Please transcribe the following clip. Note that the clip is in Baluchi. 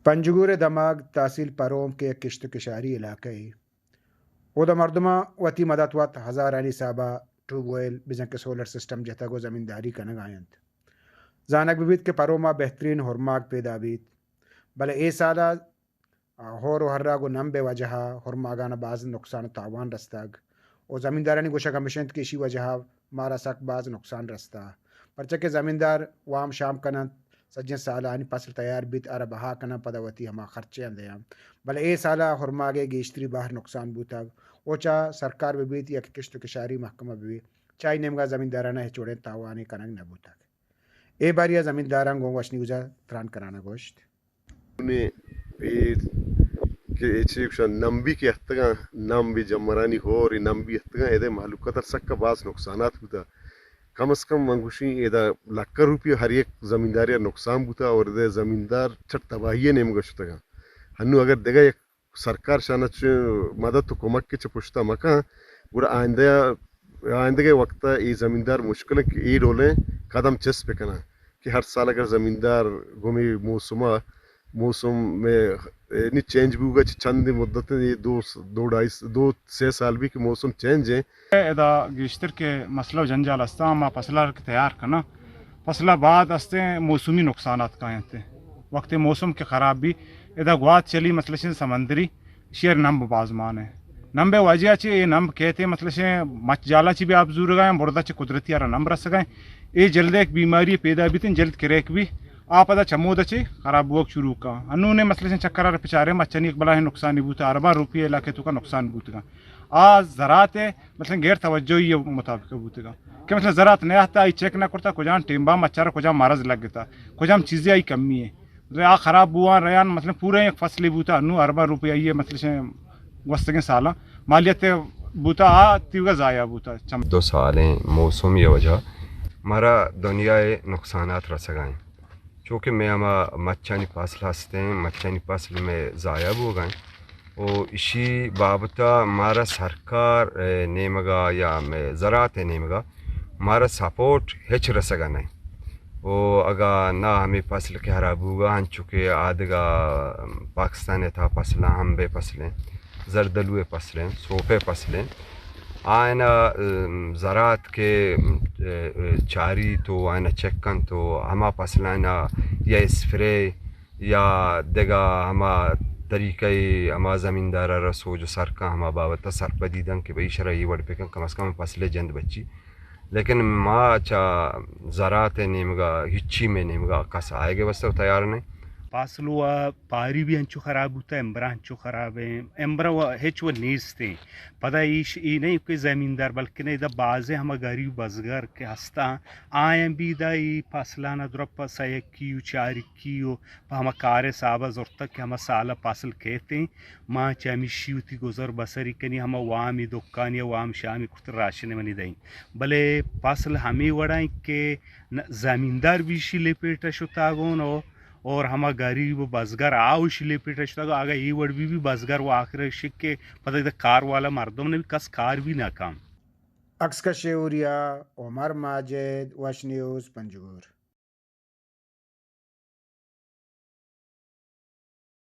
پنجگور ءِ دمگ تحصیل پروم کہ یک کشت ءُ کشاری علاقہ ئے، اودا مردماں وتی مدت وت ہزارانی حساب ءَ ٹیوب ویل بزاں کہ سولر سسٹم جتگ ءُ زمینداری کنگ ءَ اَنت۔ زانگ بہ بیت کہ پروم ءَ بہترین ہرماگ پیدا بیت، بلے اے سال ءَ ہور ءُ ہرا گوں نمب ءِ وجہ ءَ ہرماگاں باز نقصان ءُ تاوان رستگ ءُ زمیندارانی گوشگ ہمیش اِنت کہ ایشی وجہ ءَ مارا سک باز نقصان رستہ، پرچا کہ زمیندار وام شام کن اَنت، سجہیں سال آنی فصل تیار بیت، آرا بہا کن اَنت، پدا وتی ہما خرچیاں دیاں، بلے اے سال ءَ ہرماگ ءِ گیشتری بہر نقصان بوتگ ءُ چہ سرکار بہ بیت یا کہ کشت ءُ کشاری محکمہ بہ بیت، چہ آئی نیمگ ءَ زمینداران ءَ ہچ وڑیں تاوانے کنگ نہ بوتگ۔ اے باری ءَ زمینداراں گوں وش نیوز ءَ تران کنان ءَ گوشت۔ نوں اے کہ اے چے گوشاں، نمبی کہ اتکگاں، نمب، جمرانی ہور، اے نمبی اتکگاں، ادا مہلوک ءَ تر سکا باز نقصانات بوتا۔ کم از کم من گوشیں ادا لکھاں روپیہ ہر یک زمیندارے ءَ نقصان بوتا اور ادا زمیندار چٹ تباہی ءِ نیمگ ءَ شتگاں۔ ہنوں اگر دگہ یک سرکار شان ءَ چہ مدد ءُ کمک کہ چہ پشت ءَ مکن، گڑا آئندہ، آئندگہ وقت ءَ اے زمیندار مشکل اِنت کہ اے ڈولیں قدم چست بہ کناں کہ ہر سال اگر زمیندار گوں اے موسم ءَ، موسم ءِ یعنی چینج بوگ ءَ چہ چندے مدت اِنت، اے دو س-، دو ڈھائی س-، دو سے سال بی کہ موسم چینج اِنت۔ ادا گیشتر کہ مسئلہ ءُ جنجال است اَنت، ما فصل ءَ کہ تیار کناں، فصل ءَ بعد است اِنت موسمی نقصانات کاینت۔ وقت موسم کہ خراب بی، ادا گوات چلی، مثلاً سمندری، شیر نمب باز مان اِنت۔ نمب ءِ وجہ چہ اے نمب کیت، مثلاً مچ جالا چہ بی آپ زورگا اِنت، بردا چہ قدرتی آرا نمب رسگا اِنت۔ اے جلد یک بیماری پیدا بیت، جلد کریک بی، آ پدا چمود چہ خراب بوگ شروع کا۔ انوں نے مثلاً چکر آرا پچارے، مچانی یک بلاہیں نقصانی بوتا، ارباں روپی علاقے توکا نقصان بوتگا۔ آ زراعت ءِ مثلاً غیر توجہی ءِ مطابق بوتگا کہ مثلاً زراعت نہ اتا، آئی چیک نہ کرتا، کجام ٹیمبا مچھر، کجام مرض لگتا، کجام چیزے آئی کمی اِنت۔ مثلاً آ خراب بوان رہان، مثلاً پورا یک فصلے بوتا، انوں ارباں روپی آئی ءِ مثلاً گوستگیں سالاں مالیت بوتا، آ تیوگا ضائع بوتا۔ چم دو سالیں موسمی وجہ مارا دنیا ءِ نقصانات رسگا اِنت۔ چونکہ مئے ہما مچانی فصل ہستیں، مچانی فصل مئے ضائع بوگا اِنت۔ و اشی بابت ءَ مارا سرکار ءِ نیمگ ءَ یا مئے زراعت ءِ نیمگ ءَ مارا سپورٹ ہچ رسگ ءَ نہ اِنت۔ و اگاں نہ ہمے فصل کہ ہراب بوگ ءَ انچو کہ آدگہ پاکستان ءِ تہا فصل اَنت، ہمب ءِ فصل اِنت، زردلو ءِ فصل اِنت، سوپ ءِ فصل اِنت، آیان ءَ، ام، زراعت کہ، ام، ا، ا، چاریت و آیان ءَ چیک کنت و ہما فصلان ءَ یا اسپرے یا دگہ ہما طریقہ ءَ ہما زمیندار ءَ را سوج و سر کن، ہما بابت ءَ سرپدی دنت کہ بھئی ایشرا اے وڑ بکن، کم از کم فصل ءِ جند بچی۔ لیکن ما چہ زراعت ءِ نیمگ ءَ ہچی مئے نیمگ ءَ کس آیگ ءِ واستہ تیار نہ ایں۔ پاسلو ءَ پاری بھی انچو خراب بوتا، امبرا انچو خراب ایں، امبرا و ہچ و نیست ایں۔ پدا ایش ای نہ ایں کہ زمیندار، بلکن ادا بازیں ہما غریب بزگر کہ ہستاں، آیاں بھی ادا ای پاسلان ءَ درپ ءَ سیکی و چاری کی و پہ ہما کار ءِ حساب ءَ زرتگ کہ ہما سال ءَ پسل کیت ایں، ما چہ ہمیشی وتی گزر بسری کنی، ہما وامی دکانی ءَ وام شامی کرت راشن منی دئیں۔ بلے پسل ہمے وڑا ایں کہ نہ زمیندار بھی ایشی لپیٹ ءَ شتاگون و اور ہما غریب و بزگر آ و ایشی لپیٹ ءَ شتاگون۔ اگاں اے وڑ بھی بھی بزگر و آخر شک کہ پدا ادا کار والا مردم نہ بھی، کس کار بھی نہ کن۔ عکس کش اوریا، عمر ماجد، وش نیوز، پنجگور۔